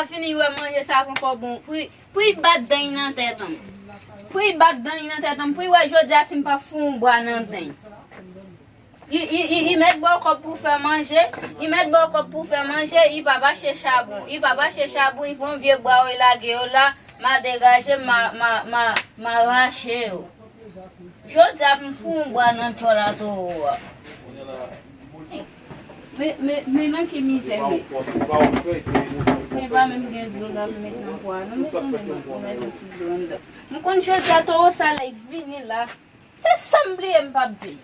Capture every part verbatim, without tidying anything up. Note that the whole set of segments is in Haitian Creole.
Fini wè manje sa poko bon. Pou, pou y bat deny nan tèt an. Pou y bat deny nan tèt an. Pou y wè jodi a si m pa foun bwa nan deny. I, i, i, i mèt ba w kòb pou fè manje, i mèt ba w kòb pou fè manje, i p ap achte chabon, i p ap achte chabon, i pran vye bwa yo, i lage yo la, m a degaje, m a, m a, m a, m a rache yo. Jodi a m foun bwa nan tchòl a towo a. Men, men, men nan ki mizè m ye. Men pa menm gen dlo la m met nan pwa a non, mezanmi, m met yon ti dlo anndan. M konn jodi a towo sa lè l vini la. Se sa m bliye m p ap di l.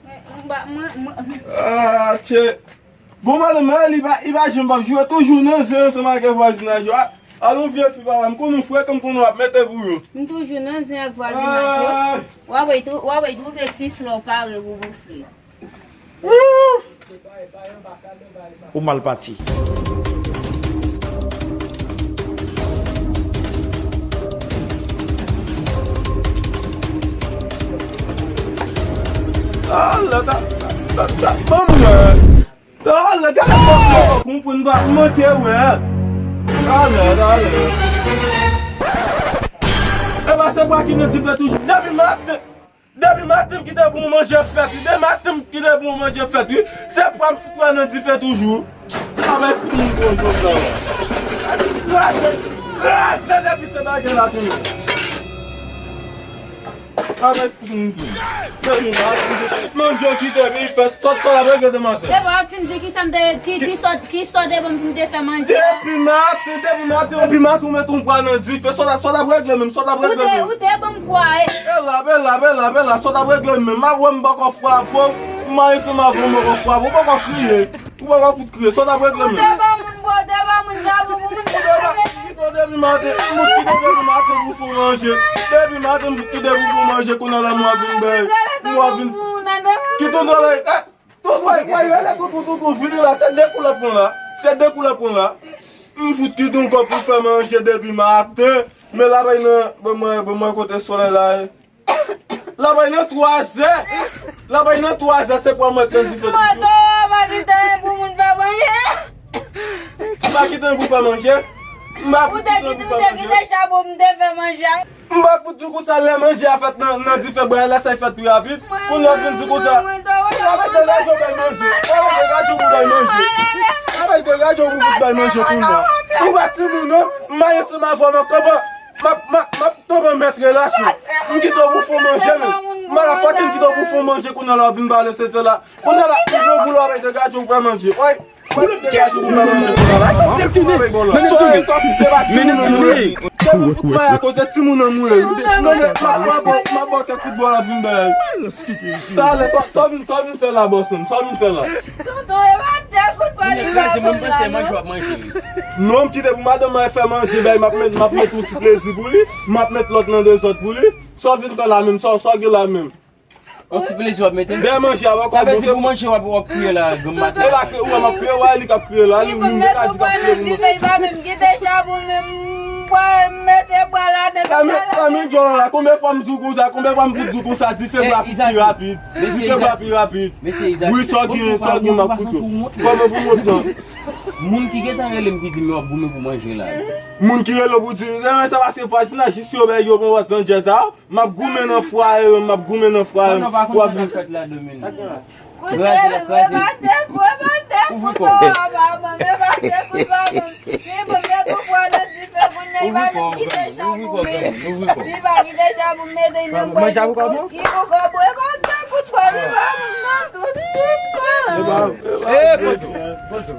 Men, m pa, mwen, mwen. Ah, tchè. Bon, madanm, li pa, li pa janm p ap joure, toujou nan zen ansanm ak vwazinaj yo. A, a yon vye fi, papa, m konn ou frekan, m konn w ap mete pou yo. M toujou nan zen ak vwazinaj yo. Ah. W ap wè tou, w ap wè tou, vye ti flè w pare pou boufle. Ou mal pati. Talè, ta, ta, ta, ban m wè. Talè, gade kòk yo konprann pa manke wè. Talè, talè. E pa se bwa ki nan dife toujou. Depi maten, depi maten m kite pou yon manje fèt wi. Depi maten m kite pou yon manje fèt wi. Se pwa m fout wè nan dife toujou. Travay fini pou yon jou sa. Kraze, kraze depi se bagay la tounen. Travay fini pou. Depi maten, manje kite, pi fè sòt, sòt la regle demanzè. Depi w ap fin di ki sa m te, ki, ki sòt, ki sòt depi m te fè manje. Depi maten, depi maten, depi maten ou met yon pwa nan dife, sòt la, sòt la regle menm, sòt la regle menm. Ou te, ou te ban m pwa, e. E la, e la, e la, e la, sòt la regle menm. M a wè m poko frape w, m a ansanm avè w, m poko frape w, ou poko kriye. Ou poko fout kriye, sòt la regle menm. Ou te ban moun, bro, ou te ban moun chabon pou moun. Ou te ban, kite w depi maten, m kite w depi maten pou fè manje. Depi maten, m kite pou fè manje, kounye a la m a vin bay. M a vin. Kite w travay. Tout, wè, wè, wè, lè tonton, tonton vini la, se de kou l ap pran la. Se de kou l ap pran la. M fout kite yon kòb pou fè manje depi maten. Men la bay nan, ban mwen, ban mwen kote solèy la ye. La bay nan twazè. La bay nan twazè, se pwa mwen k nan dife toujou. Mwen tou, pa kite anyen pou moun fè manje. M pa kite anyen pou fè manje. M pa fout kite anyen pou fè manje. Ou te kite chabon m te fè manje a. M pa fout di w konsa lè manje a fèt nan, nan dife bwa a, lè sa fèt pi rapid. Kounye a w vin di konsa. Travay degaje w bay manje. Travay degaje w pou bay manje. Travay degaje w pou bay manje kounye a. Ou pa timoun non. M mache ansanm avè w, m ap kanpe. M ap, m ap, m ap kanpe mèt relasyon. M kite w pou fè manje menm. Motherfucking kite w pou fè manje kounye a la w vin pale se se la. Kounye a la, m pran boul w ap bay degaje w pou fè manje. Oy. Talè, sa w te ba timoun nan mwen. Timoun fout mwen akoze timoun nan mwen. Non, men, m ap, m ap, m ap bò tèt kout bò la vin bay. Talè, sa, sa w vin, sa w vin fè la, bòs mwen? Sa w vin fè la? Tonton, e pa tèt kout bò li ba pou la, non. Non, m kite pou madanm mwen fè manje bay, m ap met, m ap met yon ti plezi pou li. M ap met lòt nan dezòd pou li. Sa w vin fè la menm? Sa, sa w gen la menm? Yon ti plezi w ap mete. Dèyè manje a, w ap kòmanse. Sa vle di pou manje w ap, w ap kriye la, granm maten. E pa kriye, ou wè m ap kriye, wè li k ap kriye la, li, li, li ka di k ap kriye pou manje. Li pa menm kite chabon menm, bwa, mete bwa ladan. Sa men, sa men djòl la, konbyen fwa m di w konsa, konbyen fwa m di w konsa, dife bwa pi rapid. Dife bwa pi rapid. Wi, sa w gen, sa w gen, m ap koute w. Kòman pou mwen pran? Moun ki gentan rele m ki di m yo ap goumen pou manje la. Moun ki rele w pou di, men sa paske vwazinaj jis yo bay yo pran wòs nan djèz a. M ap goumen nan fwaye m, m ap goumen nan fwaye m. W ap vin. Kraze la, kraze. Ouvri kò w. Ouvri kò w, ouvri kò w, ouvri kò w. Manje a poko bon? E, pozo, pozo.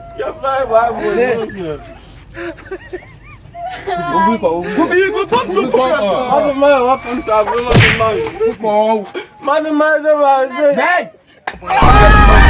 Ouvri kò, ouvri kò. Ouvri kò. Ouvri kò. Madanm mwen, w ap fè m sa vre, madanm mwen. Madanm mwen, se pa vre. Hey!